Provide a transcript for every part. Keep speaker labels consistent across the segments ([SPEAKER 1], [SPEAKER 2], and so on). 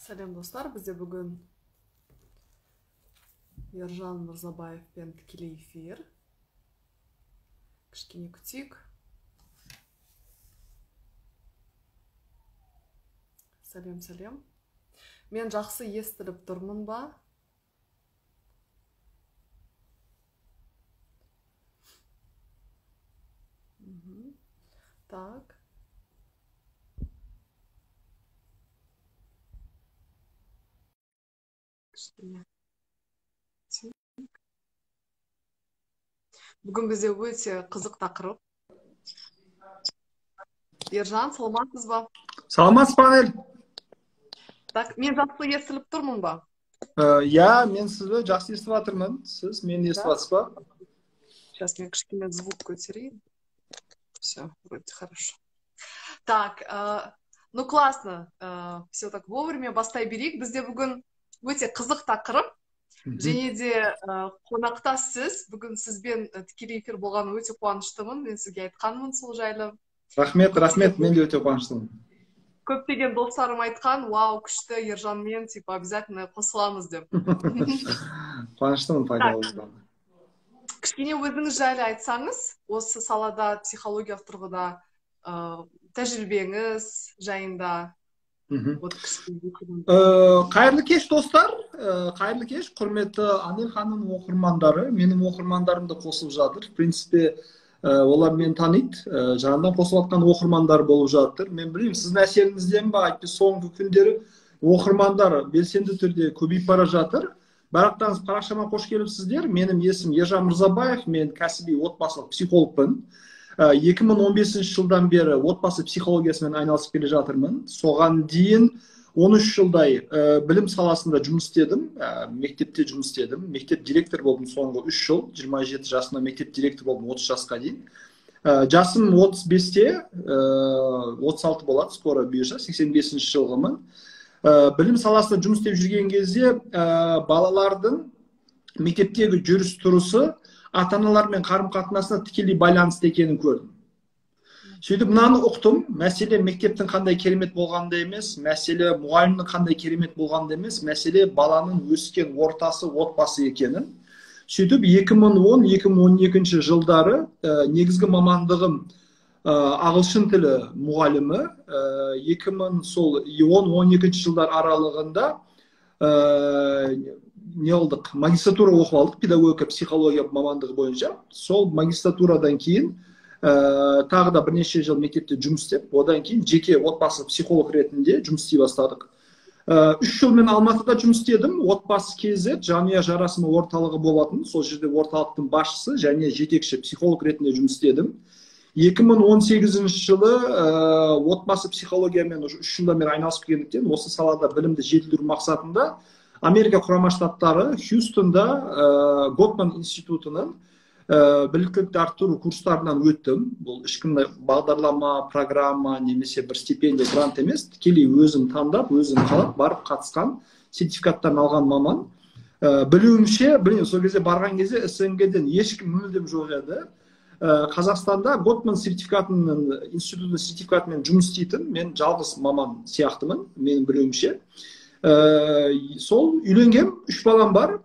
[SPEAKER 1] Сәлем, достар! Бізде бүгін Ержан Мырзабаевпен тікелей эфир. Кішкене күтейік. Сәлем, сәлем. Мен жақсы естіліп тұрмын ба? Мгм. Так. Кішкене. Бүгін бізде өте қызық тақырып. Ержан, саламатсыз ба?
[SPEAKER 2] Саламатсыз ба, Анель?
[SPEAKER 1] Так, мен жақсы естіліп тұрмын ба?
[SPEAKER 2] Иә, мен сізді жақсы естіп жатырмын. Сіз мені естіп
[SPEAKER 1] Да?
[SPEAKER 2] жатсыз ба?
[SPEAKER 1] Сейчас мен кішкене звук көтерейін. Все, вроде хорошо. Так, ну классно, все так вовремя бастай берейік. Бізде бүгін өте қызық тақырып. Және де қонақта сіз, бүгін сізбен тікелей эфир болғаны өте қуаныштымын. Мен сізге айтқанмын сол жайлы.
[SPEAKER 2] Рахмет, рахмет, мен де өте қуаныштымын.
[SPEAKER 1] Көптеген достарым айтқан, вау, күшті, Ержанмен, типа, обязательно қосыламыз деп.
[SPEAKER 2] Қуаныштымын пайда болғанына.
[SPEAKER 1] Кішкене өзіңіз жайлы айтсаңыз, осы салада психологиялық тұрғыда тәжірибеңіз жайында. Вот кішкене.
[SPEAKER 2] Қайырлы кеш, достар, қайырлы кеш, құрметті Анель ханым оқырмандары. Менің оқырмандарым да қосылып жатыр. В принципе, олар мені таниды, жаңадан қосылып жатқан оқырмандар болып жатыр. Мен білмеймін, сіздің әсеріңізден ба, әйтпесе соңғы күндері оқырмандар белсенді түрде көбейіп бара жатыр. Барлықтарыңыз парақшама қош келіпсіздер. Менің есімім Ержан Мырзабаев, мен кәсіби отбасылық психологпын. 2015 жылдан бері отбасы психологиясымен айналысып келе жатырмын. Соған дейін 13 жылдай білім саласында жұмыс істедім, мектепте жұмыс істедім. Мектеп директоры болдым соңғы 3 жыл, 27 жасымда мектеп директоры болдым 30 жасқа дейін. Жасым 35-те, 36 болады, скоро бұйырса, 85 жылғымын. Білім саласында жұмыс істеп жүрген кезде балалардың мектептегі жүріс-тұрысы ата-аналармен қарым-қатынасына тікелей байланысты екенін көрдім. Сөйтіп мынаны ұқтым, мәселе мектептің қандай керемет болғанында емес, мәселе мұғалімнің қандай керемет болғанында емес, мәселе баланың өскен ортасы, отбасы екенін. Сөйтіп 2010-2012 жылдары негізгі мамандығым ағылшын тілі мұғалімі, 2010-12 жылдар аралығында не алдық, магистратура оқып алдық, педагогика, психология мамандығы бойынша. Сол магистратурадан кейін тағы да бірнеше жыл мектепте жұмыс істеп, одан кейін жеке отбасы психолог ретінде жұмыс істей бастадық. 3 жыл мен Алматыда жұмыс істедім. Отбасы KZ жанұя жарасымы орталығы болатын. Сол жерде орталықтың басшысы және жетекші психолог ретінде жұмыс істедім. 2018 жылы отбасы психологиямен уже 3 жылдан бері айналысып келгендіктен осы салада білімді жетілдіру мақсатында Америка Құрама Штаттары Хьюстонда Готман институтының біліктілікті арттыру курстарынан өттім. Бұл ешқандай бағдарлама, программа немесе бір стипендия, грант емес, тікелей өзім таңдап, өзім қалап, барып қатысқан, сертификаттарын алған маман. Білуімше, білмеймін, сол кезде барған кезде СНГ-ден ешкім мүлдем жоқ еді. Қазақстанда Готман сертификатының, институтының сертификатымен жұмыс істейтін мен жалғыз маман сияқтымын, менің білуімше. Сол үйленгем, 3 балам бар.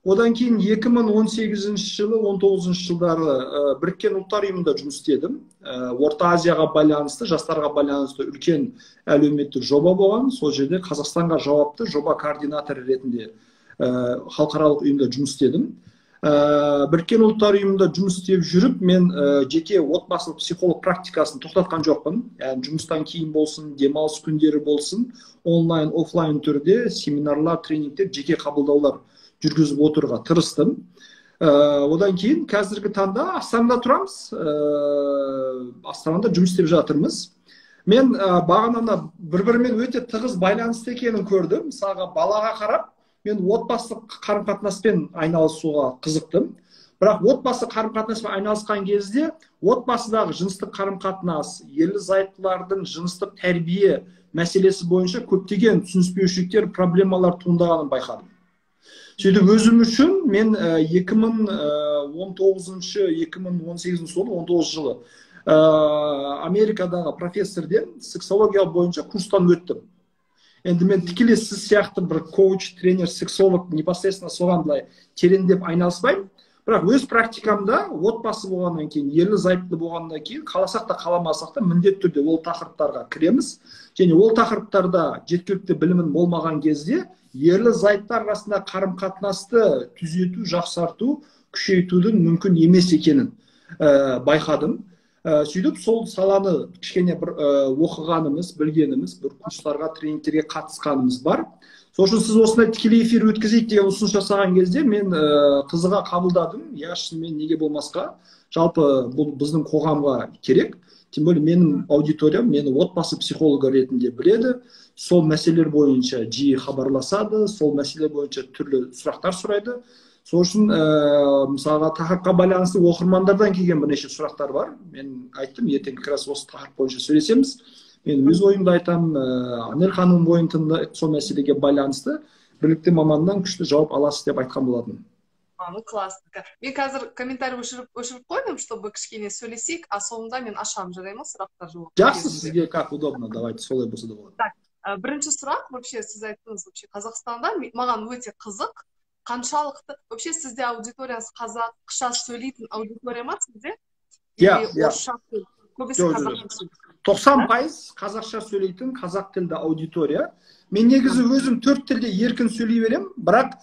[SPEAKER 2] Одан кейін 2018 жылы, 19 жылдары Біріккен Ұлттар Ұйымында жұмыс істедім. Орта Азияға байланысты, жастарға байланысты үлкен әлеуметтік жоба болған. Сол жерде Қазақстанға жауапты жоба координаторы ретінде халықаралық ұйымда жұмыс істедім. Біріккен Ұлттар Ұйымында жұмыс істеп жүріп, мен жеке отбасылық психолог практикасын тоқтатқан жоқпын. Яғни жұмыстан кейін болсын, демалыс күндері болсын, онлайн, офлайн түрде семинарлар, тренингтер, жеке қабылдаулар жүргізіп отыруға тырыстым. Одан кейін қазіргі таңда Астанада тұрамыз, Астанада жұмыс істеп жатырмыз. Мен бағананы бір-бірімен өте тығыз байланысты екенін көрдім. Мысалға, балаға қарап, мен отбасы қарым-қатынаспен айналысуға қызықтым. Бірақ отбасы қарым-қатынаспен айналысқан кезде отбасыдағы жыныстық қарым-қатынас, ерлі-зайыптылардың жыныстық тәрбие мәселесі бойынша көптеген түсініспеушіліктер, проблемалар туындағанын байқадым. Сөйтіп өзім үшін мен 2019-2018 жылы, 19 жылы Америкадағы профессорден сексология бойынша курстан өттім. Енді мен тікелей сіз сияқты бір коуч, тренер, сексолог, непосредственно соған былай тереңдеп айналыспаймын. Бірақ өз практикамда отбасы болғаннан кейін, ерлі зайыпты болғаннан кейін, қаласақ та, қаламасақ та, міндетті түрде ол тақырыптарға кіреміз. Және ол тақырыптарда жеткілікті білімін болмаған кезде ерлі зайыптар арасында қарым қатынасты түзету, жақсарту, күшейтудің мүмкін емес екенін байқадым. Сөйтіп сол саланы кішкене бір оқығанымыз, білгеніміз, бір курстарға, тренингтерге қатысқанымыз бар. Сол үшін сіз осындай тікелей эфир өткізейік деген ұсыныс жасаған кезде мен қызыға қабылдадым. Иә, шынымен, неге болмасқа? Жалпы бұл біздің қоғамға керек. Тем более менің аудиториям мені отбасы психологы ретінде біледі, сол мәселелер бойынша жиі хабарласады, сол мәселе бойынша түрлі сұрақтар сұрайды. Сол үшін мысалға, тақырыпқа байланысты оқырмандардан келген бірнеше сұрақтар бар. Мен айттым, ертең как раз осы тақырып бойынша сөйлесеміз, мен өз ойымды айтамын, Анель ханымның ойын тыңда, сол мәселеге байланысты білікті маманнан күшті жауап аласыз деп айтқан болатын.
[SPEAKER 1] А, ну классно. Мен қазір комментарий өшіріп қойдым, чтобы кішкене сөйлесейік, а соңында мен ашамын, жарай ма, сұрақтар жауап
[SPEAKER 2] Жақсы, сізге как удобно, давайте солай болса да болады.
[SPEAKER 1] Так, бірінші сұрақ. Вообще сіз айттыңыз, вообще Қазақстанда, маған өте қызық, қаншалықты вообще сізде аудиторияңыз қазақша сөйлейтін аудитория ма сізде?
[SPEAKER 2] Иә.
[SPEAKER 1] Иә, орысша көбісі?
[SPEAKER 2] Қазақша. 90% қазақша сөйлейтін, қазақ тілді аудитория. Мен негізі өзім төрт тілде еркін сөйлей беремін, бірақ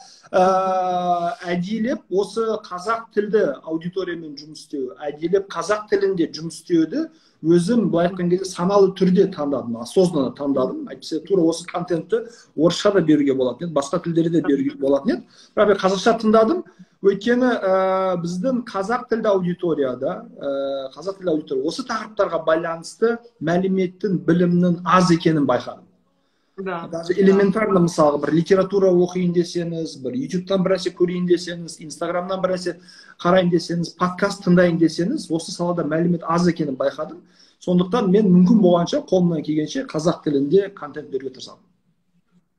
[SPEAKER 2] әдейілеп осы қазақ тілді аудиториямен жұмыс істеу, әдейілеп қазақ тілінде жұмыс істеуді өзім, былай айтқан кезде, саналы түрде таңдадым, осознанно таңдадым. Әйтпесе тура осы контентті орысша да беруге болатын еді, басқа тілдерде де беруге болатын еді. Бірақ мен қазақша таңдадым, өйткені біздің қазақ тілді аудиторияда, қазақ тілді аудитория осы тақырыптарға байланысты мәліметтің, білімнің аз екенін байқадым. Даже элементарно, мысалға, бір литература оқиын десеңіз, бір Ютубтан бір нәрсе көрейін десеңіз, Инстаграмнан бір нәрсе қарайын десеңіз, подкаст тыңдайын десеңіз, осы салада мәлімет аз екенін байқадым. Сондықтан мен мүмкін болғанша, қолымнан келгенше қазақ тілінде контент беруге тырысамын.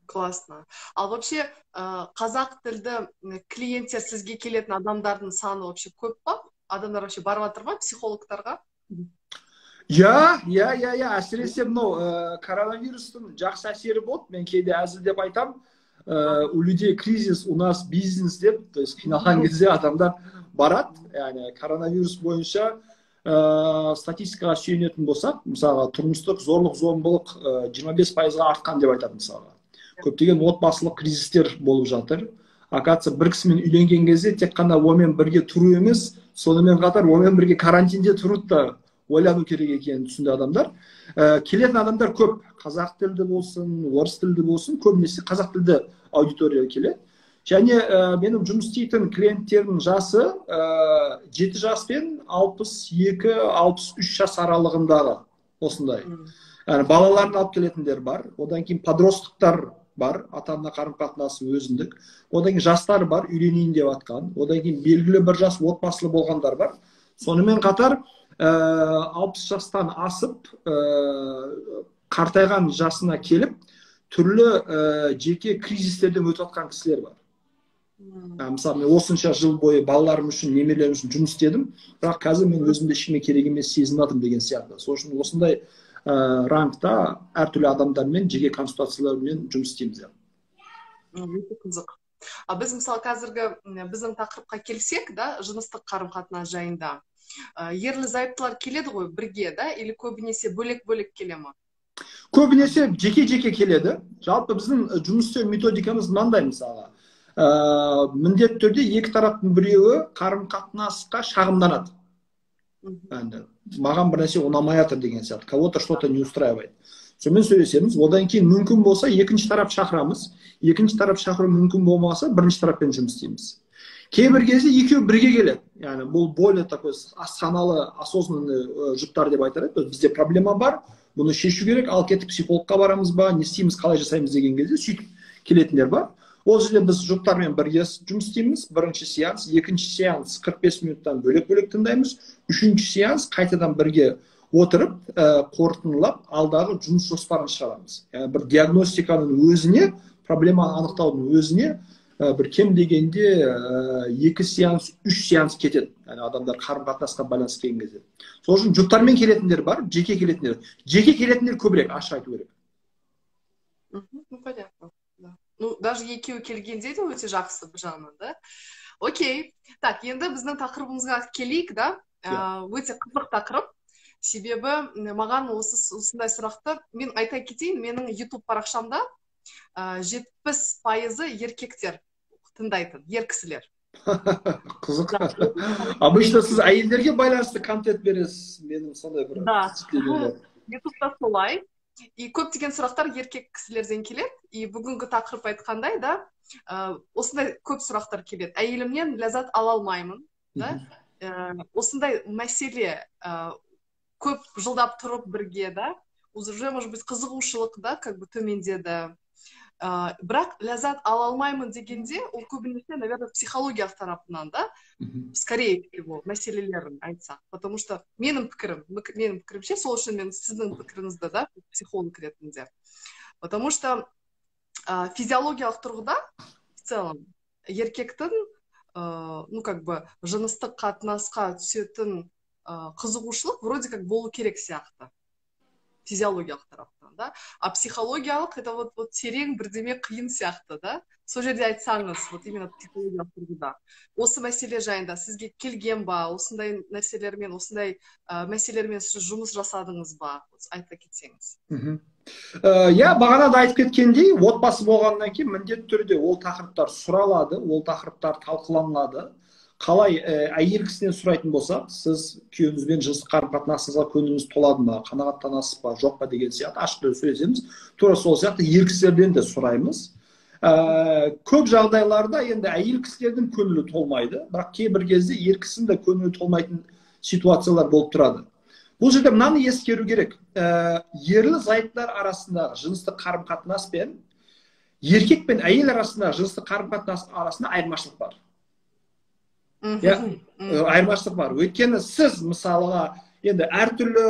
[SPEAKER 1] Классно. Ал вообще қазақ тілді клиенттер, сізге келетін адамдардың саны вообще көп па? Адамдар вообще барып жатыр ма психологтарға?
[SPEAKER 2] Иә, әсіресе мынау коронавирустың жақсы әсері болды. Мен кейде әзілдеп айтамын, у людей кризис, у нас бизнес деп. То есть қиналған кезде адамдар барады. Яғни коронавирус бойынша статистикаға сүйенетін болсақ, мысалға, тұрмыстық зорлық зомбылық 25%-ға артқан деп айтады. Мысалға, көптеген отбасылық кризистер болып жатыр. Оказывается, бір кісімен үйленген кезде тек қана онымен бірге тұру емес, сонымен қатар онымен бірге карантинде тұруды да ойлану керек екенін түсінді адамдар. Келетін адамдар көп, қазақ тілді болсын, орыс тілді болсын, көбінесе қазақ тілді аудитория келеді. Және менің жұмыс істейтін клиенттердің жасы 7 жас пен 62-63 жас аралығындағы осындай. Яғни балаларын алып келетіндер бар, одан кейін подростктар бар, ата ана қарым қатынасы өзіндік, одан кейін жастар бар, үйленейін деп жатқан, одан кейін белгілі бір жас отбасылы болғандар бар. Сонымен қатар 60 жастан асып, қартайған жасына келіп, түрлі жеке кризистерден өтіп жатқан кісілер бар. Мысалы, мен осынша жыл бойы балаларым үшін, немерелерім үшін жұмыс істедім, бірақ қазір мен өзімді ешкімге керек емес сезініп жатырмын деген сияқты. Сол үшін осындай рангта әртүрлі адамдармен жеке консультациялармен жұмыс істейміз.
[SPEAKER 1] Өте қызық. А біз, мысалы, қазіргі біздің тақырыпқа келсек да, жыныстық қарым қатынас жайында, ерлі зайыптылар келеді ғой бірге да, или көбінесе бөлек бөлек келе ма?
[SPEAKER 2] Көбінесе жеке жеке келеді. Жалпы біздің жұмыс істеу методикамыз мынандай: мысалға, міндетті түрде екі тараптың біреуі қарым қатынасқа шағымданады, енді маған бір нәрсе ұнамай жатыр деген сияқты, кого-то что-то не устраивает. Сонымен сөйлесеміз. Одан кейін мүмкін болса, екінші тарап шақырамыз. Екінші тарап шақыру мүмкін болмаса, бірінші тараппен жұмыс істейміз. Кейбір кезде екеуі бірге келеді. Яғни бұл более такой саналы, осознанный жұптар деп айтар едік. Бізде проблема бар, бұны шешу керек, ал кеттік, психологқа барамыз ба, не істейміз, қалай жасаймыз деген кезде сөйтіп келетіндер бар. Ол жерде біз жұптармен бірге жұмыс істейміз. Бірінші сеанс, екінші сеанс 45 минуттан бөлек бөлек тыңдаймыз. Үшінші сеанс қайтадан бірге отырып, қорытындылап, алдағы жұмыс жоспарын шығарамыз. Яғни бір диагностиканың өзіне, проблеманы анықтаудың өзіне бір кем дегенде екі сеанс, үш сеанс кетеді. Яғни адамдар қарым қатынасқа байланысты келген кезде. Сол үшін жұптармен келетіндер бар, жеке келетіндер. Жеке келетіндер көбірек, ашық айту керек.
[SPEAKER 1] Ну, понятно. Да. Ну, даже екеуі келгенде де өте жақсы бір жағынан, да. Окей. Так, енді біздің тақырыбымызға келейік, да. Өте қызық тақырып. Себебі маған осындай сұрақты мен айта кетейін, менің YouTube парақшамда 70%-ы еркектер тыңдайтын, ер кісілер.
[SPEAKER 2] Қызық. Обычно сіз әйелдерге байланысты контент бересіз, менің сондай бір впечатлением бар.
[SPEAKER 1] Ютубта солай. И көптеген сұрақтар еркек кісілерден келеді. И бүгінгі тақырып айтқандай, да, осындай көп сұрақтар келеді. Әйелімнен ләззат ала алмаймын, да. Осындай мәселе көп жылдап тұрып бірге, да, уже, может быть, қызығушылық, да, как бы төмендеді. Бірақ ләззат ала алмаймын дегенде, ол көбінесе, наверное, психологиялық тарапынан, да, скорее всего, мәселелерін айтсақ. Потому что менің пікірімше, сол үшін мен сіздің пікіріңізді, да, психолог ретінде. Потому что физиологиялық тұрғыда, в целом, еркектің, ну, как бы, жыныстық қатынасқа түсетін қызығушылық вроде как болу керек сияқты. Физиологиялық тараптан, да. А психологиялық это вот терең бірдеме, қиын сияқты, да. Сол жерде айтсаңыз, вот именно психологиялық тұрғыда. Осы мәселе жайында сізге келген ба, осындай нәрселермен, осындай мәселелермен сіз жұмыс жасадыңыз ба? Айта кетсеңіз.
[SPEAKER 2] Иә, бағана да айтып кеткендей, отбасы болғаннан кейін міндетті түрде ол тақырыптар сұралады, ол тақырыптар талқыланады. Қалай әйел кісіден сұрайтын болсақ, сіз күйеуіңізбен жыныстық қарым қатынасыңызға көңіліңіз толады ма, қанағаттанасыз ба, жоқ па деген сияқты ашық түрде сөйлесеміз. Тура сол сияқты ер кісілерден де сұраймыз. Көп жағдайларда енді әйел кісілердің көңілі толмайды, бірақ кейбір кезде ер кісінің де көңілі толмайтын ситуациялар болып тұрады. Бұл жерде мынаны ескеру керек. Ерлі зайыптылар арасындағы жыныстық қарым қатынас пен еркек пен әйел арасындағы жыныстық қарым қатынас арасында айырмашылық бар. Иә, айырмашылық бар. Өйткені сіз мысалға енді әртүрлі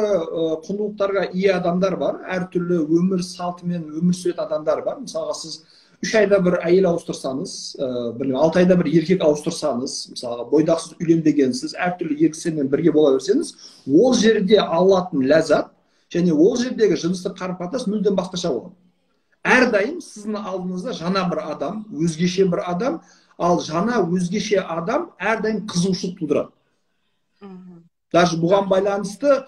[SPEAKER 2] құндылықтарға ие адамдар бар, әртүрлі өмір салтымен өмір сүретін адамдар бар. Мысалға, сіз 3 айда бір әйел ауыстырсаңыз, бір 6 айда бір еркек ауыстырсаңыз, мысалға, бойдақсыз, үйленбегенсіз, әртүрлі ер кісімен бірге бола берсеңіз, ол жерде алатын ләззат және ол жердегі жыныстық қарым-қатынас мүлдем басқаша болады. Әрдайым сіздің алдыңызда жаңа бір адам, өзгеше бір адам, ал жаңа өзгеше адам әрдайым қызығушылық тудырады. Даже бұған байланысты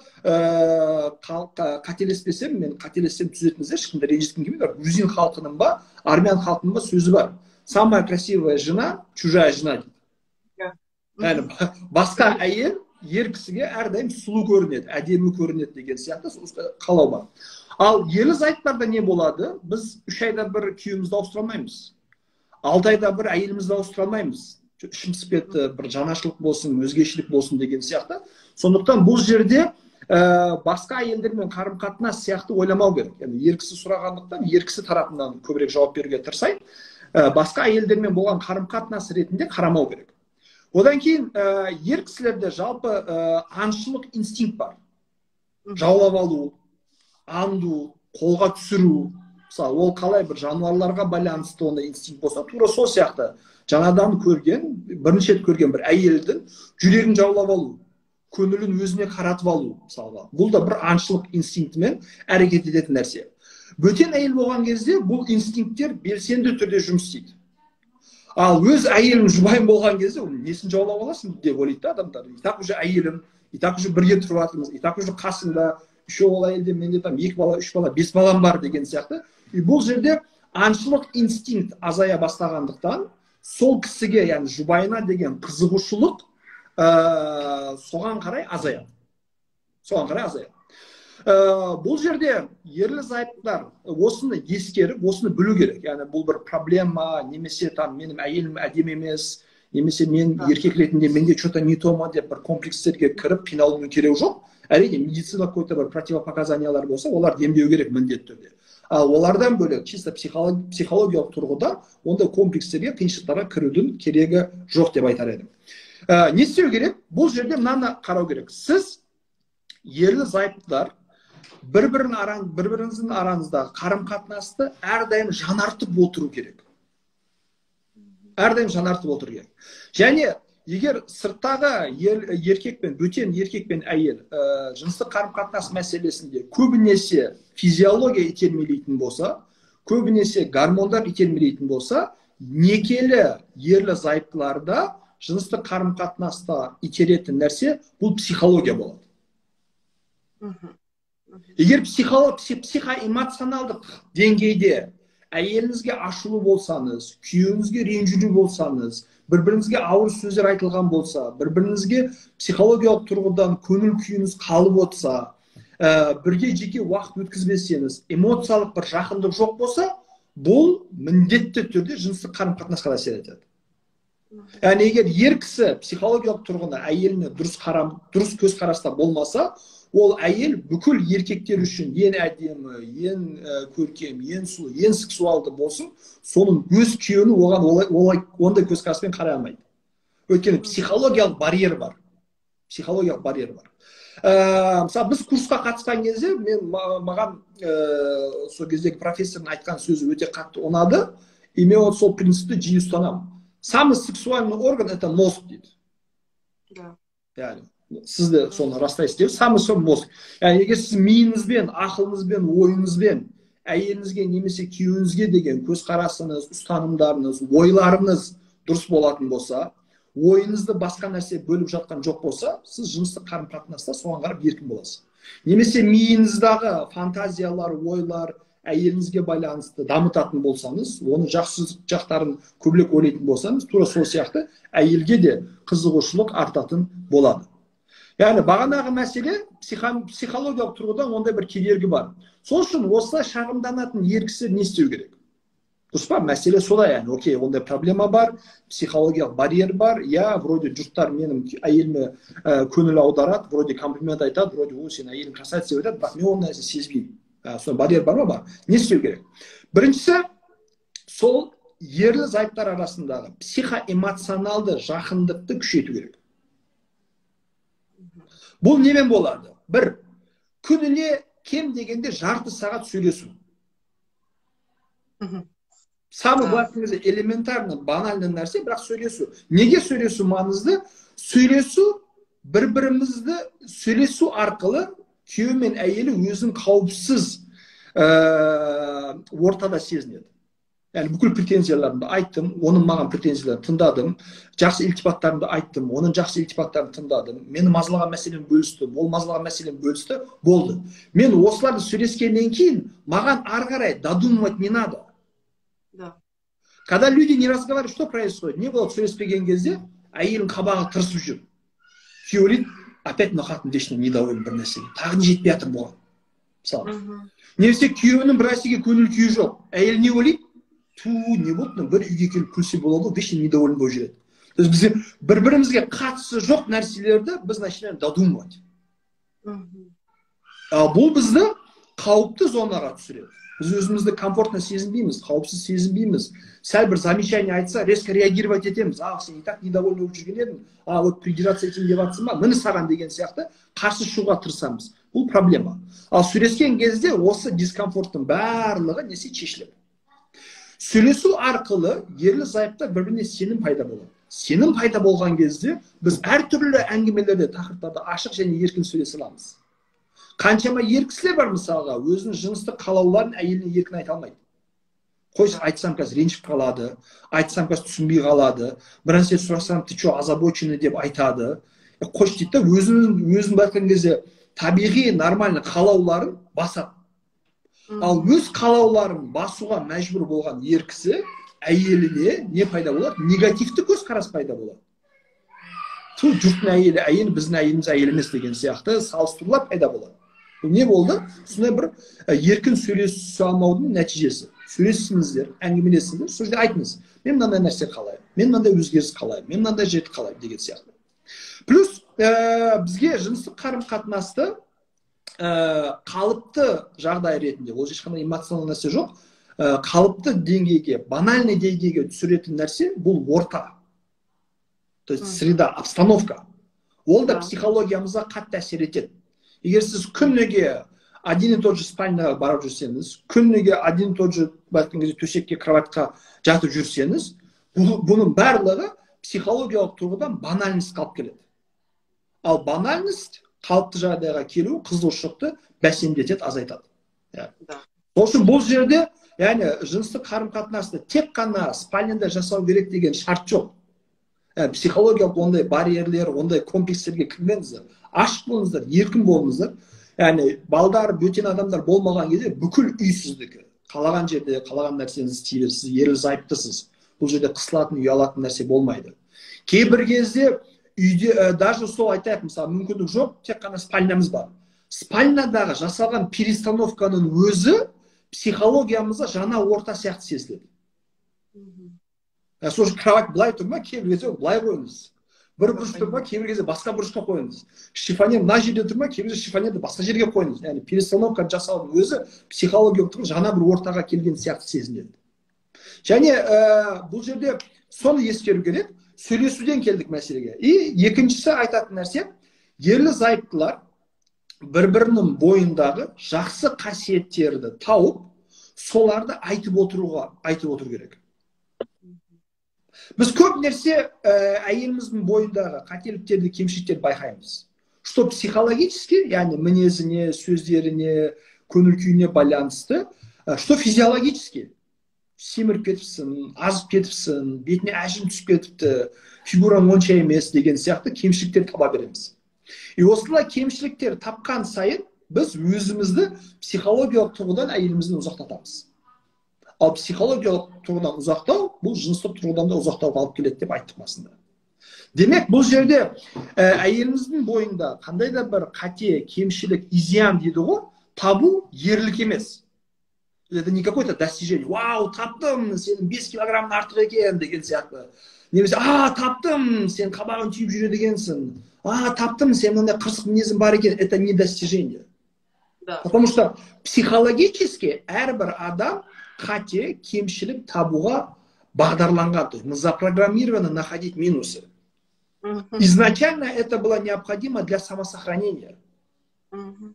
[SPEAKER 2] қателеспесем, мен қателессем түзетіңіздер, ешкімді ренжіткім келмейді, бірақ грузин халқының ба, армян халқының ба сөзі бар. «Самая красивая жена — чужая жена» дейді. Яғни басқа әйел ер кісіге әрдайым сұлу көрінеді, әдемі көрінеді деген сияқты қалау бар. Ал ерлі зайыптарда не болады? Біз 3 айда бір күйеуімізді ауыстыра алмаймыз. 6 айда бір әйелімізді ауыстыра алмаймыз. Ішім пысып кетті, бір жаңашылық болсын, өзгешелік болсын деген сияқты. Сондықтан бұл жерде басқа әйелдермен қарым-қатынас сияқты ойламау керек. Яғни ер кісі сұрағандықтан ер кісі тарапынан көбірек жауап беруге тырысайын. Басқа әйелдермен болған қарым-қатынас ретінде қарамау керек. Одан кейін ер кісілерде жалпы аңшылық инстинкт бар. Жаулап алу, аңду, қолға түсіру. Мысалы, ол қалай бір жануарларға байланысты ондай инстинкт болса, тура сол сияқты жаңадан көрген, бірінші рет көрген бір әйелдің жүрегін жаулап алу, көңілін өзіне қаратып алу, мысалға. Бұл да бір аңшылық инстинктімен әрекет ететін нәрсе. Бөтен әйел болған кезде бұл инстинкттер белсенді түрде жұмыс істейді. Ал өз әйелім, жұбайым болған кезде, оның несін жаулап аласың деп ойлайды да адамдар. И так уже әйелім, и так уже бірге тұрып жатырмыз, и так уже қасымда, еще ол әйелде менде там 2 бала, 3 бала, 5 балам бар деген сияқты. И бұл жерде аңшылық инстинкт азая бастағандықтан, сол кісіге, яғни жұбайына деген қызығушылық соған қарай азаяды. Соған қарай азаяды. Бұл жерде ерлі зайыптылар осыны ескеріп, осыны білу керек. Яғни бұл бір проблема, немесе там менің әйелім әдемі емес, немесе мен еркек ретінде менде что-то не то ма деп бір комплекстерге кіріп қиналудың керегі жоқ. Әрине, медицина какой-то бір противопоказаниялар болса, олар емдеу керек міндетті түрде. Ал олардан бөлек чисто психологиялық тұрғыда ондай комплекстерге, қиыншылықтарға кірудің керегі жоқ деп айтар едім. Не істеу керек? Бұл жерде мынаны қарау керек. Сіз ерлі зайыптылар бір-біріңіздің араңыздағы қарым-қатынасты әрдайым жанартып отыру керек. Әрдайым жанартып отыру керек. Және егер сырттағы еркек пен бөтен еркек пен әйел жыныстық қарым-қатынас мәселесінде көбінесе физиология итермелейтін болса, Көбінесе гормондар итермелейтін болса, некелі ерлі зайыптыларда жыныстық қарым қатынаста итеретін нәрсе бұл психология болады. Егер психоэмоционалдық деңгейде әйеліңізге ашулы болсаңыз, күйеуіңізге ренжулі болсаңыз, бір біріңізге ауыр сөздер айтылған болса, бір біріңізге психологиялық тұрғыдан көңіл күйіңіз қалып отырса, бірге жеке уақыт өткізбесеңіз, эмоциялық бір жақындық жоқ болса, бұл міндетті түрде жыныстық қарым қатынасқа әсер етеді. Яғни егер ер кісі психологиялық тұрғыда әйеліне дұрыс көзқараста болмаса, ол әйел бүкіл еркектер үшін ең әдемі, ең көркем, ең сұлу, ең сексуалды болсын, соның өз күйеуінің оған олай ондай көзқараспен қарай алмайды. Өйткені психологиялық барьер бар. Психологиялық барьер бар. Мысалы, біз курсқа қатысқан кезде мен маған сол кездегі профессордың айтқан сөзі өте қатты ұнады, и мен вот сол принципті жиі ұстанамын. Самый сексуальный орган — это мозг, дейді.
[SPEAKER 1] Да.
[SPEAKER 2] Яғни сіз де соны растайсыз деп, самый сол мозг. Яғни егер сіз миыңызбен, ақылыңызбен, ойыңызбен әйеліңізге немесе күйеуіңізге деген көзқарасыңыз, ұстанымдарыңыз, ойларыңыз дұрыс болатын болса, ойыңызды басқа нәрсе бөліп жатқан жоқ болса, сіз жыныстық қарым қатынаста соған қарап еркін боласыз. Немесе миыңыздағы фантазиялар, ойлар әйеліңізге байланысты дамытатын болсаңыз, оның жақсы жақтарын көбірек ойлайтын болсаңыз, тура сол сияқты әйелге де қызығушылық артатын болады. Яғни бағанағы мәселе психологиялық тұрғыдан ондай бір кедергі бар. Сол үшін осылай шағымданатын ер кісілер не істеу керек? Дұрыс па? Мәселе солай, яғни окей, ондай проблема бар, психологиялық барьер бар, иә, вроде жұрттар менің әйеліме көңіл аударады, вроде комплимент айтады, вроде о, сен әйелің красавица деп айтады, бірақ мен ол нәрсе сезбеймін. Сондай барьер бар ма? Бар. Не істеу керек? Біріншісі, сол ерлі зайыптар арасындағы психоэмоционалды жақындықты күшейту керек. Бұл немен болады? Бір, күніне кем дегенде жарты сағат сөйлесу. Самый главный, элементарно, банальный нәрсе, бірақ сөйлесу. Неге сөйлесу маңызды? Сөйлесу, бір-бірімізді сөйлесу арқылы күйеу мен әйелі өзін қауіпсіз ортада сезінеді. Яғни бүкіл претензияларымды айттым, оның маған претензияларын тыңдадым, жақсы ілтипаттарымды айттым, оның жақсы ілтипаттарын тыңдадым, мені мазалаған мәселені бөлістім, ол мазалаған мәселені бөлісті, болды. Мен осыларды сөйлескеннен кейін маған ары қарай додумывать не надо.
[SPEAKER 1] Да.
[SPEAKER 2] Когда люди не разговаривают, что происходит? Не болады сөйлеспеген кезде әйелдің қабағы тырысып жүр. Күйеуі ойлайды, опять мына қатын вечно недоволен бір нәрсеге, тағы не жетпей жатыр бұған. Мысалы. Немесе күйеуінің бір нәрсеге көңіл күйі жоқ. Әйел не ойлайды? Ту, не болды, бір үйге келіп күлсе болады ғой, вечно недоволен болып жүреді. То есть бізде бір-бірімізге қатысы жоқ нәрселерді біз начинаем додумывать. Ал бұл бізді қауіпті зонаға түсіреді. Біз өзімізді комфортно сезінбейміз, қауіпсіз сезінбейміз. Сәл бір замечание айтса, резко реагировать етеміз. А, сен и так недовольный болып жүрген едің, а, вот придираться етейін деп жатсың ба, міне саған деген сияқты қарсы шығуға тырысамыз. Бұл проблема. Ал сөйлескен кезде осы дискомфорттың барлығы несе шешіледі. Сөйлесу арқылы ерлі зайыптар бір-біріне сенім пайда болады. Сенім пайда болған кезде біз әртүрлі әңгімелерде, тақырыптарда ашық және еркін сөйлесе аламыз. Қаншама ер кісілер бар, мысалға, өзінің жыныстық қалауларын әйеліне еркін айта алмайды. Қойшы, айтсам қазір ренжіп қалады, айтсам қазір түсінбей қалады, бір нәрсе сұрасам, ты чё, озабоченный деп айтады. Қойшы дейді да, өзін былай кезде табиғи, нормальный қалауларын басады. Ал өз қалауларын басуға мәжбүр болған ер кісі әйеліне не пайда болады? Негативті көзқарас пайда болады. Ту, жұрттың әйелі әйел, біздің әйеліміз әйел емес деген сияқты салыстырулар пайда болады. Бұл не болды? Сондай бір еркін сөйлесе алмаудың нәтижесі. Сөйлесіңіздер, әңгімелесіңдер, сол жерде айтыңыз. Мен мынандай нәрсе қалаймын, мен мынандай өзгеріс қалаймын, мен мынандай жерді қалаймын деген сияқты. Плюс бізге жыныстық қарым-қатынасты қалыпты жағдай ретінде, ол ешқандай эмоционалды нәрсе жоқ, қалыпты деңгейге, банальный деңгейге түсіретін нәрсе бұл орта. То есть среда, обстановка. Ол да психологиямызға қатты әсер етеді. Егер сіз күніге один и тот же спальняға барып жүрсеңіз, күніге один и тот же былай айтқан кезде төсекке, кроватьқа жатып жүрсеңіз, бұның барлығы психологиялық тұрғыдан банальность қалып келеді. Ал банальность қалыпты жағдайға келу қызығушылықты бәсеңдетеді, азайтады. Сол үшін бұл жерде Яғни жыныстық қарым қатынасты тек қана спальняда жасау керек деген шарт жоқ. Психологиялық ондай барьерлер, ондай комплекстерге кірмеңіздер, ашық болыңыздар, еркін болыңыздар. Яғни балдар, бөтен адамдар болмаған кезде бүкіл үй сіздікі, қалаған жерде қалаған нәрсеңізді істей бересіз. Сіз ерлі зайыптысыз, бұл жерде қысылатын, ұялатын нәрсе болмайды. Кейбір кезде үйде даже сол айтайық, мысалы, мүмкіндік жоқ, тек қана спальнямыз бар. Спальнядағы жасалған перестановканың өзі психологиямызда жаңа орта сияқты сезіледі. Сол үшін кровать былай тұр ма, кейбір кезде былай қойыңыз. Бір бұрыш тұр ма, кейбір кезде басқа бұрышқа қойыңыз. Шифоньер мына жерде тұр ма, кейбір кезде шифоньерді басқа жерге қойыңыз. Яғни перестановка жасаудың өзі психологиялық тұрғыдан жаңа бір ортаға келген сияқты сезінеді. Және бұл жерде соны ескеру керек. Сөйлесуден келдік мәселеге. И екіншісі айтатын нәрсе: ерлі зайыптылар бір бірінің бойындағы жақсы қасиеттерді тауып, соларды айтып отыру керек. Біз көп нәрсе әйеліміздің бойындағы қателіктерді, кемшіліктерді байқаймыз, что психологически, яғни мінезіне, сөздеріне, көңіл күйіне байланысты, что физиологически: семіріп кетіпсің, азып кетіпсің, бетіне әжім түсіп кетіпті, фигураң онша емес деген сияқты кемшіліктер таба береміз. И осылай кемшіліктер тапқан сайын біз өзімізді психологиялық тұрғыдан әйелімізден ұзақтатамыз. Ал психологиялық тұрғыдан ұзақтау бұл жыныстық тұрғыдан да ұзақтауға алып келеді деп айттық басында. Демек, бұл жерде әйеліміздің бойында қандай да бір қате, кемшілік, изъян дейді ғой, табу ерлік емес. Это не какое то достижение: «Вау, таптым, сенің 5 килограммың артық екен» деген сияқты немесе «А, таптым, сен қабағын түйіп жүреді екенсің», «А, таптым, сен мынандай қырсық мінезің бар екен». Это не достижение. Потому что психологически әрбір адам қате, кемшілік табуға бағдарланған, то есть мы запрограммированы находить минусы. Изначально это было необходимо для самосохранения.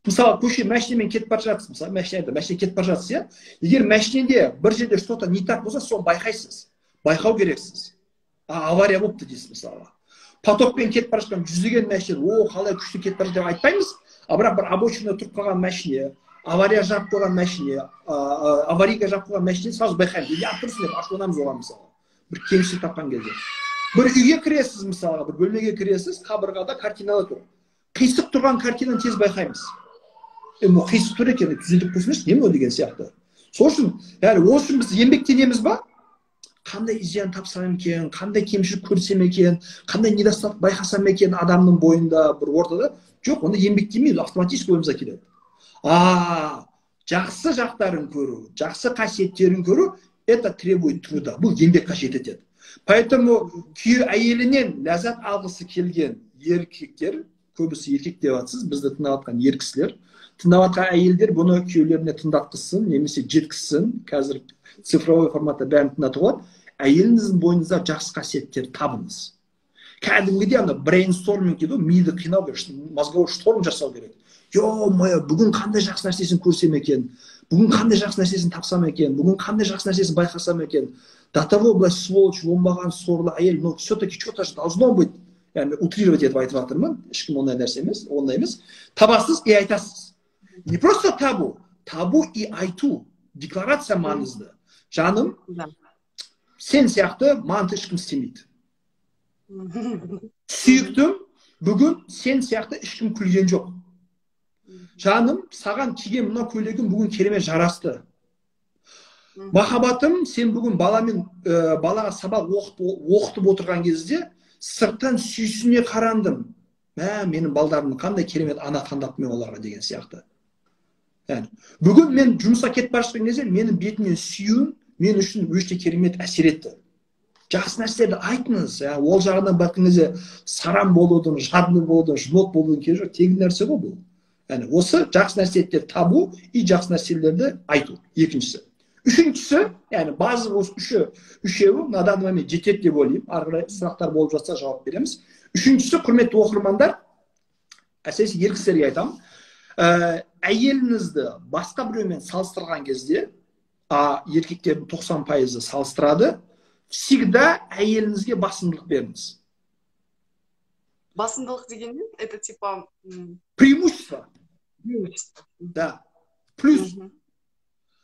[SPEAKER 2] Мысалы, көше машинамен кетіп бара жатсыз, мысалы, машина кетіп бара жатсыз, иә. Егер машинеде бір жерде что то не так болса, соны байқайсыз, байқау керексіз. «А, авария болыпты» дейсіз. Мысалға, потокпен кетіп бара жатқан жүздеген машина «О, қалай күшті кетіп бара жатыр» деп айтпаймыз. А бірақ бір обочинада тұрып қалған машине, авария жабып қойған машине, аварийка жабып қойған машинені сразу байқаймыз: «Неғып тұрсың?» деп ашуланамыз оған. Мысалы, бір кемшілік тапқан кезде, бір үйге кіресіз, мысалға, бір бөлмеге кіресіз, қабырғада картиналар тұр. Қисық тұрған картинаны тез байқаймыз: «Е, мынау қисық тұр екен, түзетіп қойсындаршы, не мынау?» деген сияқты. Сол үшін, яғни ол үшін біз еңбектенеміз ба? Қандай изъян тапсам екен, қандай кемшілік көрсем екен, қандай недостаток байқасам екен адамның бойында, бір ортада? Жоқ, онда еңбектенбейміз, автоматически ойымызға келеді. А жақсы жақтарын көру, жақсы қасиеттерін көру — это требует труда, бұл еңбек қажет етеді. Поэтому күйеу әйелінен ләззат алғысы келген еркектер, көбісі еркек деп жатсыз, бізді тыңдап жатқан ер кісілер, тыңдап жатқан әйелдер бұны күйеулеріне тыңдатқызсын немесе жеткізсін. Қазір цифровой форматта бәрін тыңдатуға болады. Әйеліңіздің бойыңызда жақсы қасиеттер табыңыз. Кәдімгідей ана брейнсторминг дейді ғой, миды қинау керек, мозговой шторм жасау керек: «Е мое, бүгін қандай жақсы нәрсесін көрсем екен, бүгін қандай жақсы нәрсесін тапсам екен, бүгін қандай жақсы нәрсесін байқасам екен? До того былай сволочь, оңбаған, сорлы әйел, но все таки что то же должно быть». Яғни утрировать етіп айтып жатырмын, ешкім ондай нәрсе емес, ондай емес. Табасыз и айтасыз. Не просто табу, табу и айту, декларация маңызды: «Жаным, сен сияқты манты ешкім істемейді. Сүйіктім, бүгін сен сияқты ешкім күлген жоқ. Жаным, саған киген мына көйлегің бүгін керемет жарасты. Махаббатым, сен бүгін баламен балаға сабақ оқытып отырған кезде сырттан сүйсіне қарандым. Мә, менің балдарым, қандай керемет ана таңдаппын мен оларға» деген сияқты. Яғни «Бүгін мен жұмысқа кетіп бара жатқан кезде менің бетімнен сүюің мен үшін өте керемет әсер етті». Жақсы нәрселерді айтыңыз. Ол жағынан баққан кезде саран болудың, жадный болудың, жмот болудың керегі жоқ, тегін нәрсе ғой бұл. Яғни осы жақсы нәрселерді табу и жақсы нәрселерді айту екіншісі. Үшіншісі, яғни базовый осы үшеуі на данный момент жетеді деп ойлаймын. Ары қарай сұрақтар болып жатса, жауап береміз. Үшіншісі, құрметті оқырмандар, әсіресе ер кісілерге айтамын, әйеліңізді басқа біреумен салыстырған кезде, а еркектердің 90%-ы салыстырады, всегда әйеліңізге басымдылық беріңіз.
[SPEAKER 1] Басымдылық деген не? Это типа
[SPEAKER 2] Преимущество.
[SPEAKER 1] Преимущество.
[SPEAKER 2] Да, плюс.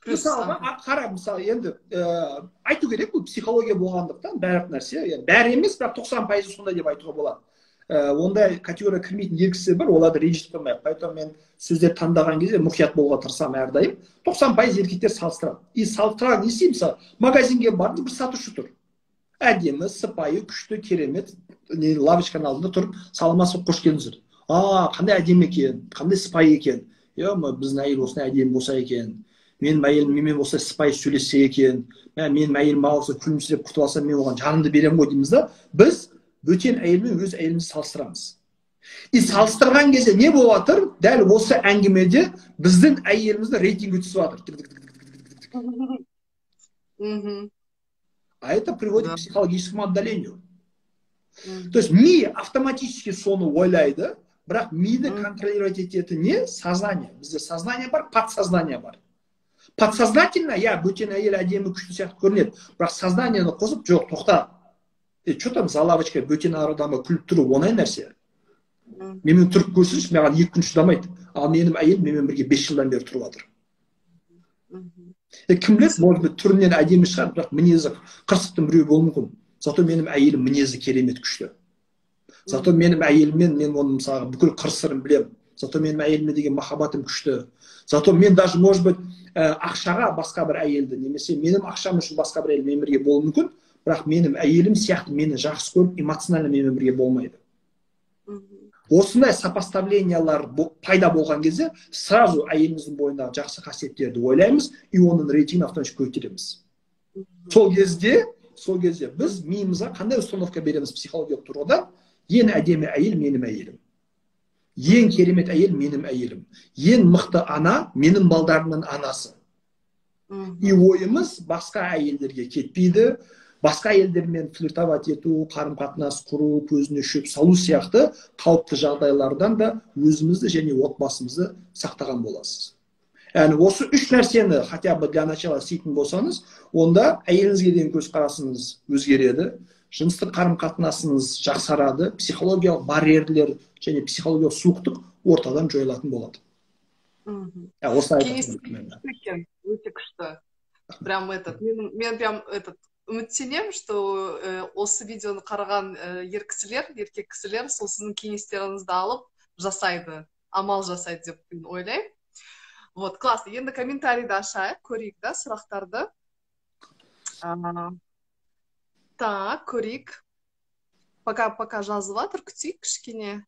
[SPEAKER 2] Мысалға, қара, мысалы, енді айту керек, бұл психология болғандықтан, барлық нәрсе, енді бәрі емес, бірақ 90%-ы сондай деп айтуға болады. Ондай категория кірмейтін ер кісілер бар, оларды ренжітіп қоймайық. Поэтому мен сөздер таңдаған кезде мұқият болуға тырысамын әрдайым. 90% еркектер салыстырады. И салыстырған не істеймін? Мысалы, магазинге бардым, бір сатушы тұр, әдемі, сыпайы, күшті, керемет, не, лавочканың алдында тұрып: «Саламатсыз, қош келдіңіздер». «А, қандай әдемі екен, қандай сыпайы екен! Е, біздің әйел осындай әдемі болса екен, менің әйелім менімен осылай сыпайы сөйлессе екен, мә, менің әйелім маған осылай күлімсіреп күтіп алса, мен оған жанымды беремін ғой», — дейміз да. Біз бөтен әйелмен өз әйелімізді салыстырамыз. И салыстырған кезде не болып жатыр? Дәл осы әңгімеде біздің әйеліміздің рейтингі түсіп жатыр. А это приводит к психологическому отдалению. То есть ми автоматически соны ойлайды, бірақ миды контролировать ететін не? Сознание. Бізде сознание бар, подсознание бар. Подсознательно, иә, бөтен әйел әдемі, күшті сияқты көрінеді, бірақ сознаниені қосып: «Жоқ, тоқта, е, че там за лавочкой бөтен адамға күліп тұру оңай нәрсе. Менімен тұрып көрсінші, маған 2 күн шыдамайды. Ал менің әйелім менімен бірге 5 жылдан бері тұрып жатыр». Е, кім біледі, может быть, түрінен әдемі шығар, бірақ мінезі қырсықтың біреуі болуы мүмкін. Зато менің әйелім мінезі керемет, күшті. Зато менің әйеліммен мен оның, мысалға, бүкіл қыр сырын білемін. Зато менің әйеліме деген махаббатым күшті. Зато мен даже, может быть, ақшаға басқа бір әйелді немесе менің ақшам үшін басқа бір әйел менімен бірге болуы мүмкін, бірақ менің әйелім сияқты мені жақсы көріп, эмоционально менімен бірге болмайды. Осындай сопоставлениялар пайда болған кезде сразу әйеліміздің бойындағы жақсы қасиеттерді ойлаймыз и оның рейтингін автоматически көтереміз. Сол кезде біз миымызға қандай установка береміз психологиялық тұрғыдан? Ең әдемі әйел — менің әйелім, ең керемет әйел — менің әйелім, ең мықты ана — менің балдарымның анасы. И ойымыз басқа әйелдерге кетпейді. Басқа әйелдермен флиртовать ету, қарым қатынас құру, көзіне шөп салу сияқты қауіпті жағдайлардан да өзімізді және отбасымызды сақтаған боласыз. Яғни осы үш нәрсені хотя бы для начала істейтін болсаңыз, онда әйеліңізге деген көзқарасыңыз өзгереді, жыныстық қарым қатынасыңыз жақсарады, психологиялық барьерлер және психологиялық суықтық ортадан жойылатын болады.
[SPEAKER 1] Осылай. Өте күшті. Прям этот мен прям этот үміттенемін, что осы видеоны қараған ер кісілер, еркек кісілер сол сіздің кеңестеріңізді алып жасайды, амал жасайды деп мен ойлаймын. Вот, классно. Енді комментарийді ашайық, көрейік да сұрақтарды. Так, көрейік. Пока жазып жатыр, күтейік кішкене.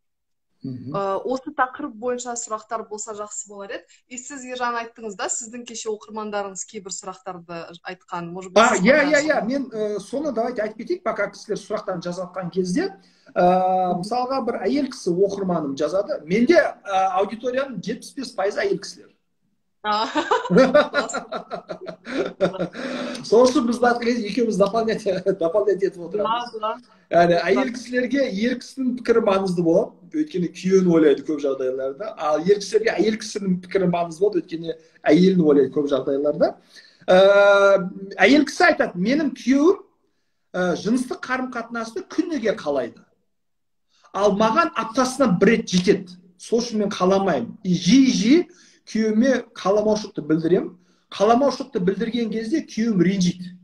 [SPEAKER 1] Осы тақырып бойынша сұрақтар болса, жақсы болар еді. И сіз, Ержан, айттыңыз да, сіздің кеше оқырмандарыңыз кейбір сұрақтарды айтқан, может
[SPEAKER 2] быть. Иә, мен соны давайте айтып кетейік, пока кісілер сұрақтарын жазып жатқан кезде. Мысалға, бір әйел кісі, оқырманым жазады. Менде аудиторияның 75%-ы әйел кісілер. Сол үшін біз былай кезде екеуміз дополнять етіп отырамыз. Яғни әйел кісілерге ер кісінің пікірі маңызды болады, өйткені күйеуін ойлайды көп жағдайларда, ал ер кісілерге әйел кісінің пікірі маңызды болады, өйткені әйелін ойлайды көп жағдайларда. Әйел кісі айтады: «Менің күйеуім жыныстық қарым қатынасты күніге қалайды, ал маған аптасына бір рет жетеді. Сол үшін мен қаламаймын и жиі жиі күйеуіме қаламаушылықты білдіремін. Қаламаушылықты білдірген кезде күйеуім ренжиді,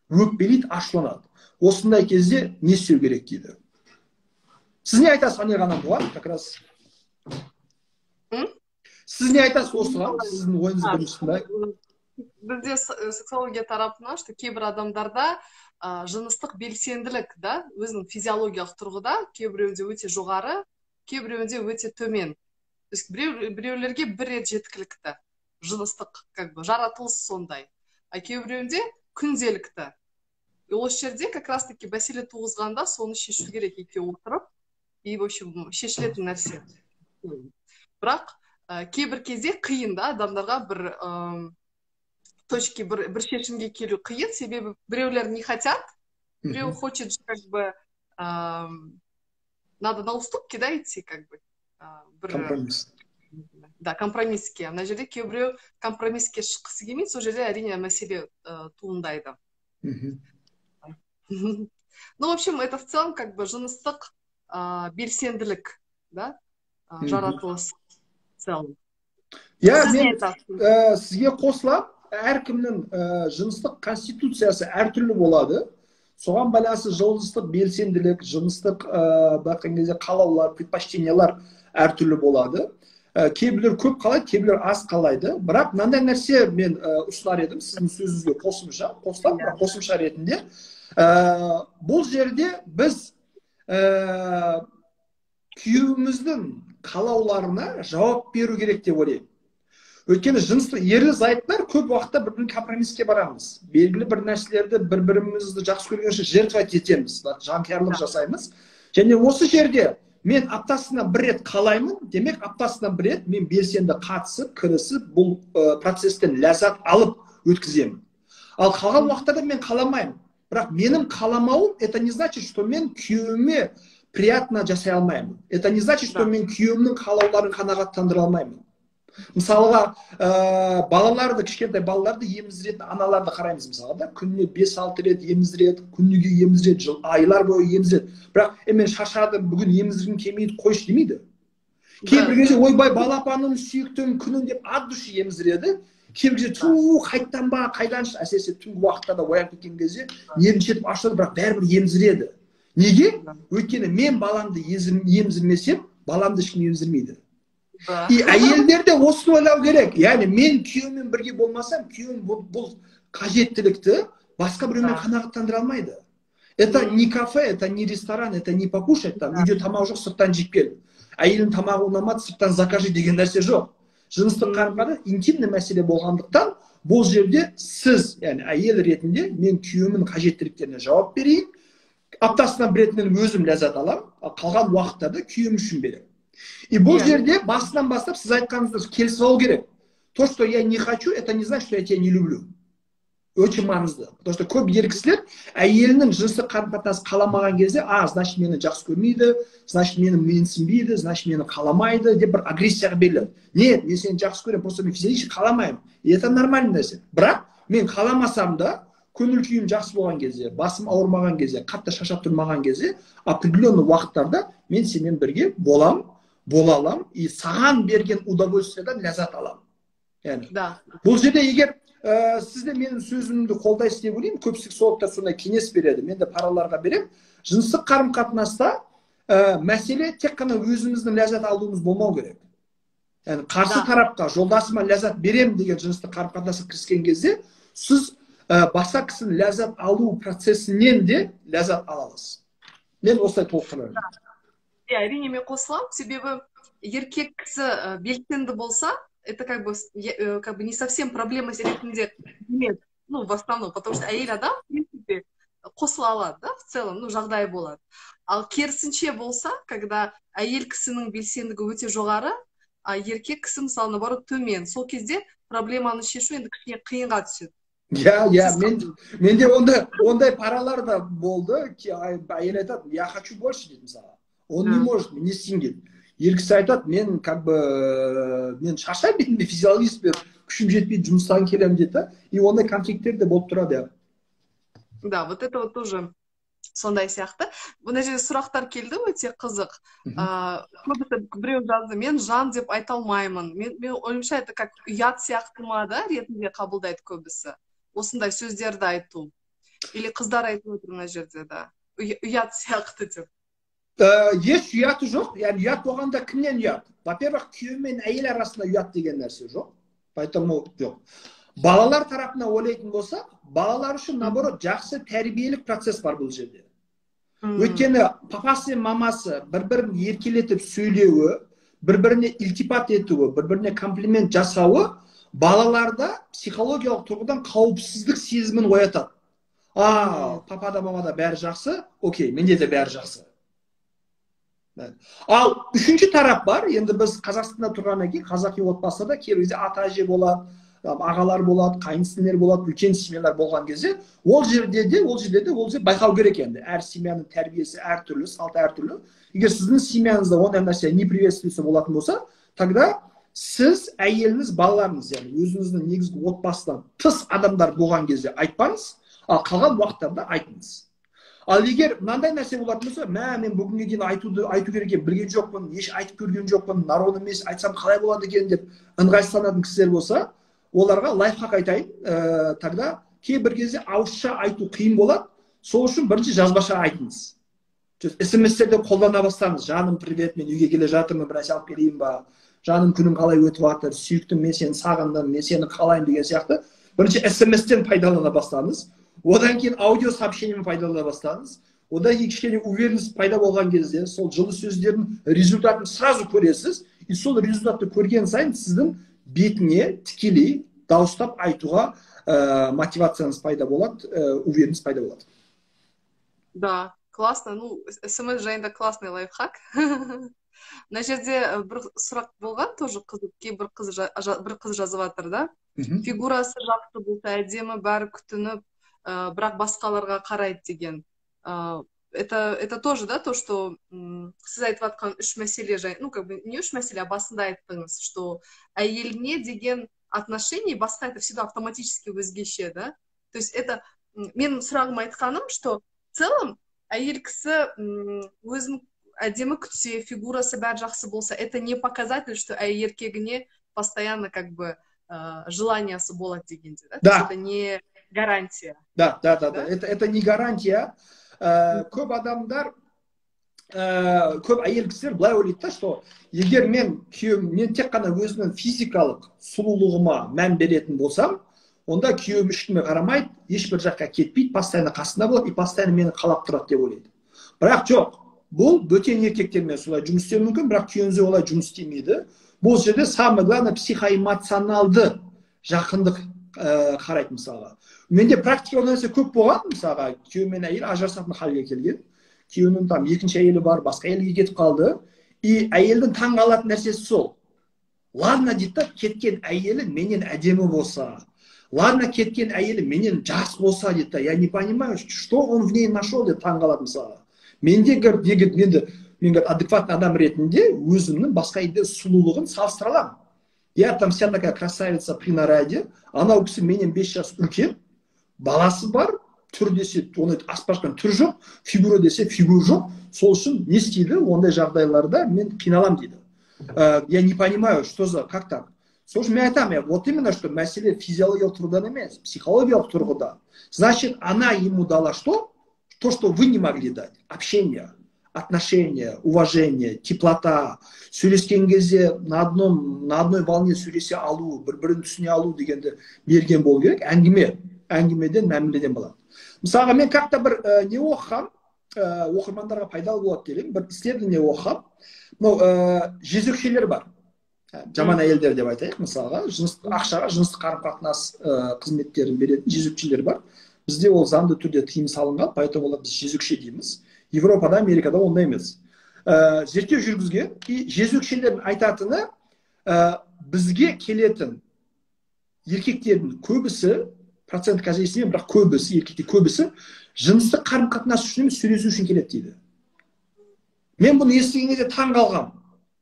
[SPEAKER 2] өкпелейді, ашуланады. Осындай кезде не істеу керек?» — дейді. Сіз не айтасыз, Анер ханым, бұған как раз? Сіз не айтасыз осыған? Сіздің ойыңызды бірінші тыңдайық.
[SPEAKER 1] Бізде сексология тарапынан, что кейбір адамдарда жыныстық белсенділік да өзінің физиологиялық тұрғыда кейбіреуінде өте жоғары, кейбіреуінде өте төмен. То есть біреулерге бір рет жеткілікті жыныстық, как бы жаратылыс сондай, а кейбіреуінде күнделікті. И осы жерде как раз таки мәселе туғызғанда соны шешу керек екеуі отырып. И, в общем, шешілетін нәрсе, бірақ кейбір кезде қиын да адамдарға бір точке, бір шешімге келу қиын, себебі біреулер не хотят, біреу хочет. Как бы надо на уступки да идти, как бы
[SPEAKER 2] бір компромисс.
[SPEAKER 1] Да, компромисске. Мына жерде кейбіреу компромисске шыққысы келмейді, сол жерде, әрине, мәселе туындайды. Ну, в общем, это в целом как бы жыныстық белсенділік да, жаратылыс в целом.
[SPEAKER 2] Иә, мен сізге қосыламын. Әркімнің жыныстық конституциясы әртүрлі болады. Соған байланысты жыныстық белсенділік, жыныстық былай айтқан кезде қалаулар, предпочтениялар әртүрлі болады. Кейбіреулер көп қалайды, кейбіреулер аз қалайды. Бірақ мынандай нәрсе мен ұсынар едім сіздің сөзіңізге қосымша, қосыламын, бірақ қосымша ретінде. Бұл жерде біз күйеуіміздің қалауларына жауап беру керек деп ойлаймын. Өйткені жыныстық ерлі зайыптылар көп уақытта бір бірін компромисске барамыз. Белгілі бір нәрселерді бір бірімізді жақсы көрген үшін жертвовать етеміз, жанқиярлық жасаймыз. Және осы жерде мен аптасына бір рет қалаймын, демек, аптасына бір рет мен белсенді қатысып, кірісіп, бұл процесстен ләззат алып өткіземін. Ал қалған уақыттарда мен қаламаймын. Бірақ менің қаламауым — это не значит, что мен күйеуіме приятно жасай алмаймын. Это не значит, что мен күйеуімнің қалауларын қанағаттандыра алмаймын. Мысалға, балаларды, кішкентай балаларды еміздіретін аналарды қараймыз, мысалға, да, күніне 5-6 рет еміздіреді, күніге еміздіреді, жыл, айлар бойы еміздіреді. Бірақ «Е, мен шаршадым, бүгін еміздіргім келмейді, қойшы» демейді. Кейбір кезде «Ойбай, балапаным, сүйіктім, күнім» деп от души еміздіреді. Кейбір кезде «Ту, қайттан ба, қайдан», әсіресе түнгі уақыттарда оянып кеткен кезде нервничать етіп ашады, бірақ бәрібір еміздіреді. Неге? Өйткені мен баламды еміздірмесем, баламды ешкім еміздірмейді. И әйелдер де осыны ойлау керек. Яғни мен күйеуіммен бірге болмасам, күйеуім бұл қажеттілікті басқа біреумен қанағаттандыра алмайды. Это не кафе, это не ресторан, это не покушать там, үйде тамақ жоқ, сырттан жеп кел. Әйелдің тамағы ұнамады, сырттан закажи деген нәрсе жоқ. Жыныстық қарым қатынас интимный мәселе болғандықтан, бұл жерде сіз, яғни әйел ретінде, мен күйеуімнің қажеттіліктеріне жауап берейін, аптасына бір рет мен өзім ләззат аламын, ал қалған уақыттарда күйеуім үшін беремін. И бұл жерде басынан бастап сіз айтқаныңызды келісіп алу керек. То, что я не хочу, это не значит, что я тебя не люблю. Өте маңызды, потому что көп ер кісілер әйелінің жыныстық қарым қатынас қаламаған кезде: «А, значит, мені жақсы көрмейді, значит, мені менсінбейді, значит, мені қаламайды» деп бір агрессияға беріледі. Нет, мен сені жақсы көремін, просто мен физически қаламаймын, и это нормальный нәрсе. Бірақ мен қаламасам да, көңіл күйім жақсы болған кезде, басым ауырмаған кезде, қатты шаршап тұрмаған кезде, определенный уақыттарда мен сенімен бірге боламын, бола аламын и саған берген удовольствиядан ләззат аламын. Яғни бұл жерде егер сіз де менің сөзімді қолдайсыз деп ойлаймын, көп сексологтар сондай кеңес береді, мен де параларға беремін. Жыныстық қарым қатынаста мәселе тек қана өзіміздің ләззат алуымыз болмау керек. Яғни қарсы тарапқа, жолдасыма ләззат беремін деген жыныстық қарым қатынасқа кіріскен кезде сіз басқа кісінің ләззат алу процесінен де ләззат ала аласыз. Мен осылай толықтырамын.
[SPEAKER 1] Иә, әрине, мен қосыламын, себебі еркек кісі белсенді болса, это как бы, как бы не совсем проблема ретінде емес, ну, в основном, потому что әйел адам, в принципе, қосыла алады да, в целом, ну, жағдай болады. Ал керісінше болса, когда әйел кісінің белсендігі өте жоғары, а еркек кісі, мысалы, наоборот, төмен, сол кезде проблеманы шешу енді кішкене қиынға түседі.
[SPEAKER 2] Иә, мен менде ондай паралар да болды. Әйел айтады: «Я хочу больше», — дейді, мысалы. Он не может, мен не істеймін дейді. Ер кісі айтады: «Мен как бы мен шаршаймын, мен физиологически күшім жетпейді, жұмыстан келемін», — дейді да. И ондай конфликттер де болып тұрады, иә.
[SPEAKER 1] Да, вот это вот тоже сондай сияқты. Мына жерде сұрақтар келді, өте қызық. Көбісі, біреу жазды: «Мен жан деп айта алмаймын». Мен ойымша, это как ұят сияқты ма да ретінде қабылдайды көбісі осындай сөздерді айту. Или қыздар айтып отыр мына жерде да, ұят сияқты деп.
[SPEAKER 2] Еш ұяты жоқ. Яғни ұят болғанда кімнен ұят? Во первых, күйеу мен әйел арасында ұят деген нәрсе жоқ, поэтому жоқ. Балалар тарапынан ойлайтын болсақ, балалар үшін, наоборот, жақсы тәрбиелік процесс бар бұл жерде. Өйткені папасы мен мамасы бір бірін еркелетіп сөйлеуі, бір біріне ілтипат етуі, бір біріне комплимент жасауы балаларда психологиялық тұрғыдан қауіпсіздік сезімін оятады. А, папада, мамада бәрі жақсы, окей, менде де бәрі жақсы. Ал үшінші тарап бар. Енді біз Қазақстанда тұрғаннан кейін, қазақи отбасыда кейбір кезде ата әже болады, ағалар болады, қайын сіңлілер болады. Үлкен семьялар болған кезде ол жерде де ол жерде байқау керек. Енді әр семьяның тәрбиесі әртүрлі, салты әртүрлі. Егер сіздің семьяңызда ондай нәрсе не приветствуется болатын болса, тогда сіз, әйеліңіз, балаларыңыз, яғни өзіңіздің негізгі отбасыдан тыс адамдар болған кезде айтпаңыз, ал қалған уақыттарда айтыңыз. Ал егер мынандай нәрсе болатын болса: «Мә, мен бүгінге дейін айтуды, айту керек екенін білген жоқпын, еш айтып көрген жоқпын, на ровном месте айтсам қалай болады екен» деп ыңғайсызданатын кісілер болса, Оларға лайфхак айтайын. Тогда кейбір кезде ауызша айту қиын болады, сол үшін бірінші жазбаша айтыңыз, СМСтерді қолдана бастаңыз. «Жаным, привет, мен үйге келе жатырмын, бір нәрсе алып келейін ба? Жаным, күнің қалай өтіп жатыр? Сүйіктім, мен сені сағындым, мен сені қалаймын» деген сияқты. Бірінші СМСтен пайдалана бастаңыз, одан кейін аудио сообщениемен пайдалана бастаңыз. Одан кейін кішкене уверенность пайда болған кезде сол жылы сөздердің результатын сразу көресіз. И сол результатты көрген сайын сіздің бетіне тікелей дауыстап айтуға мотивацияңыз пайда болады, уверенность пайда болады.
[SPEAKER 1] Да, классно. Ну, СМС жайында классный лайфхак. Мына жерде бір сұрақ болған тоже, қызық. Кейбір қыз, бір қыз жазып жатыр да: фигурасы жақсы болса, әдемі, бәрі күтініп, бірақ басқаларға қарайды деген. Это тоже, да, то, что сіз айтып жатқан үш мәселе жай, ну, как бы не үш мәселе, а басында айттыңыз, что әйеліне деген отношение басқа, это всегда автоматически өзгеше, да. То есть это менің сұрағым, айтқаным, что в целом әйел кісі өзін әдемі күтсе, фигурасы бәрі жақсы болса, это не показатель, что еркегіне постоянно как бы желаниясы болады дегенде, да?
[SPEAKER 2] Да.
[SPEAKER 1] Это не гарантия.
[SPEAKER 2] Да, это не гарантия. Көп адамдар, көп әйел кісілер былай ойлайды да, что егер мен күйеуім, мен тек қана өзімнің физикалық сұлулығыма мән беретін болсам, онда күйеуім ешкімге қарамайды, ешбір жаққа кетпейді, постоянно қасында болады и постоянно мені қалап тұрады деп ойлайды. Бірақ жоқ, бұл бөтен еркектермен солай жұмыс істеуі мүмкін, бірақ күйеуіңізбен олай жұмыс істемейді. Бұл жерде самое главное психоэмоционалды жақындық қарайды. Мысалға, менде практика ол нәрсе көп болған. Мысалға, күйеу мен әйел ажырасатын халге келген, күйеуінің там екінші әйелі бар, басқа әйелге кетіп қалды. И әйелдің таң қалатын нәрсесі сол: «Ладно, – дейді да, – кеткен әйелі менен әдемі болса, ладно, кеткен әйелі менен жас болса, – дейді да, – я не понимаю, что он в ней нашел», – деп таң қалады. Мысалға, менде, говорит, енді мен, говорит, адекватный адам ретінде өзімнің басқа әйелдер сұлулығын салыстыра аламын. Я там вся такая красавица при наряде, анау кісі менен 5 жас үлкен, баласы бар, түр десе, оны асып бара жатқан түр жоқ, фигура десе, фигура жоқ. Сол үшін не істейді ондай жағдайларда, мен қиналамын дейді. Я не понимаю, что за, как так? Сол үшін мен айтамын, вот именно что мәселе физиологиялық тұрғыдан емес, психологиялық тұрғыда. Значит, она ему дала что? То, что вы не могли дать: общение, отношение, уважение, теплота, сөйлескен кезде на одной волне сөйлесе алу, бір бірін түсіне алу дегенді берген болу керек. Әңгіме әңгімеден, мәміледен болады. Мысалға, мен как то бір не оқығам, оқырмандарға пайдалы болады деп бір исследование оқығам. Мынау жезөкшелер бар, жаман әйелдер деп айтайық. Мысалға, жыныс, ақшаға жыныстық қарым қатынас қызметтерін беретін жезөкшелер бар. Бізде ол заңды түрде тыйым салынған, поэтому олар біз жезөкше дейміз. Европада, Америкада ондай емес. Зерттеу жүргізген, и жезөкшелердің айтатыны: бізге келетін еркектердің көбісі, процент қазір есімде, бірақ көбісі, еркектер көбісі жыныстық қарым қатынас үшін емес, сөйлесу үшін келеді дейді. Мен бұны естіген кезде таң қалғанмын.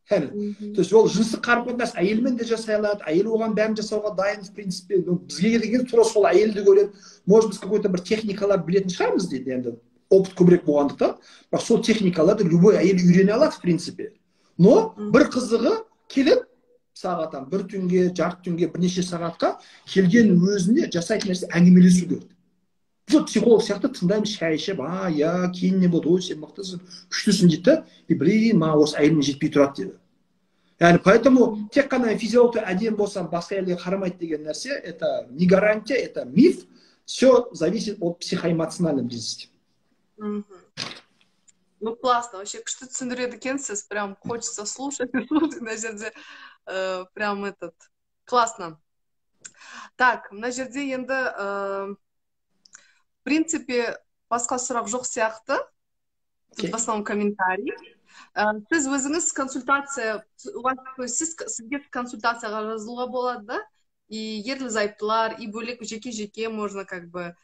[SPEAKER 2] То есть ол жыныстық қарым қатынас әйелмен де жасай алады, әйел оған бәрін жасауға дайын в принципе. Бізге келген тура сол әйелді көреді. Может, біз какой то бір техникалар білетін шығармыз дейді, енді опыт көбірек болғандықтан, бірақ сол техникаларды любой әйел үйрене алады в принципе. Но бір қызығы, келеді сағат там бір түнге, жарты түнге, бірнеше сағатқа келген өзінде жасайтын нәрсе әңгімелесу керек. Біз психолог сияқты тыңдаймыз, шай ішіп, а, иә, кейін не болды, ой, сен мықтысың, күштісің дейді да, и блин, маған осы әйеліме жетпей тұрады деді. Яғни поэтому тек қана физиология әдемі болсам, басқа әйелге қарамайды деген нәрсе – это не гарантия, это миф. Все зависит от психоэмоциональной близости.
[SPEAKER 1] Ну, классно, вообще күшті түсіндіреді екенсіз, прям хочется слушать, слушать мына жерде, прям этот, классно. Так, мына жерде енді в принципе басқа сұрақ жоқ сияқты, тут в основном комментарий. Сіз өзіңіз консультация, у вас, то есть сізге консультацияға жазылуға болады, да, и ерлі зайыптылар, и бөлек жеке жеке можно, как бы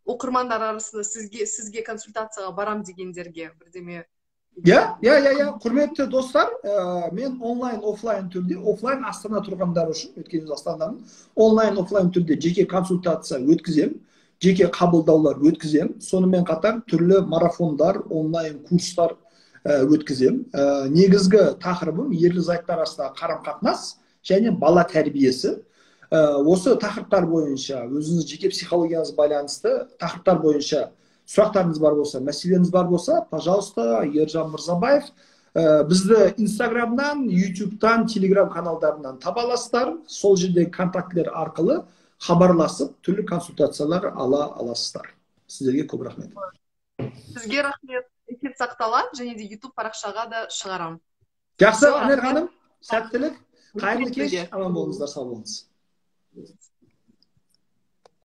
[SPEAKER 1] оқырмандар арасында сізге консультацияға барам дегендерге бірдеме?
[SPEAKER 2] Иә, құрметті достар, мен онлайн, офлайн түрде, офлайн Астана тұрғандары үшін, өйткені мен Астанадамын, онлайн, офлайн түрде жеке консультация өткіземін, жеке қабылдаулар өткіземін. Сонымен қатар түрлі марафондар, онлайн курстар өткіземін. Негізгі тақырыбым ерлі зайыптылар арасындағы қарым қатынас және бала тәрбиесі. Осы тақырыптар бойынша, өзіңіз жеке психологияңыз байланысты тақырыптар бойынша сұрақтарыңыз бар болса, мәселеңіз бар болса, пожалуйста, Ержан Мырзабаев, бізді Инстаграмнан, Ютубтан, Телеграм каналдарынан таба аласыздар. Сол жердегі контактілер арқылы хабарласып, түрлі консультациялар ала аласыздар. Сіздерге көп рахмет.
[SPEAKER 1] Сізге рахмет. Эфир сақталады және де Ютуб парақшаға да шығарамын.
[SPEAKER 2] Жақсы, Анер ханым, сәттілік, қайырлы кеш, аман болыңыздар, сау болыңыз.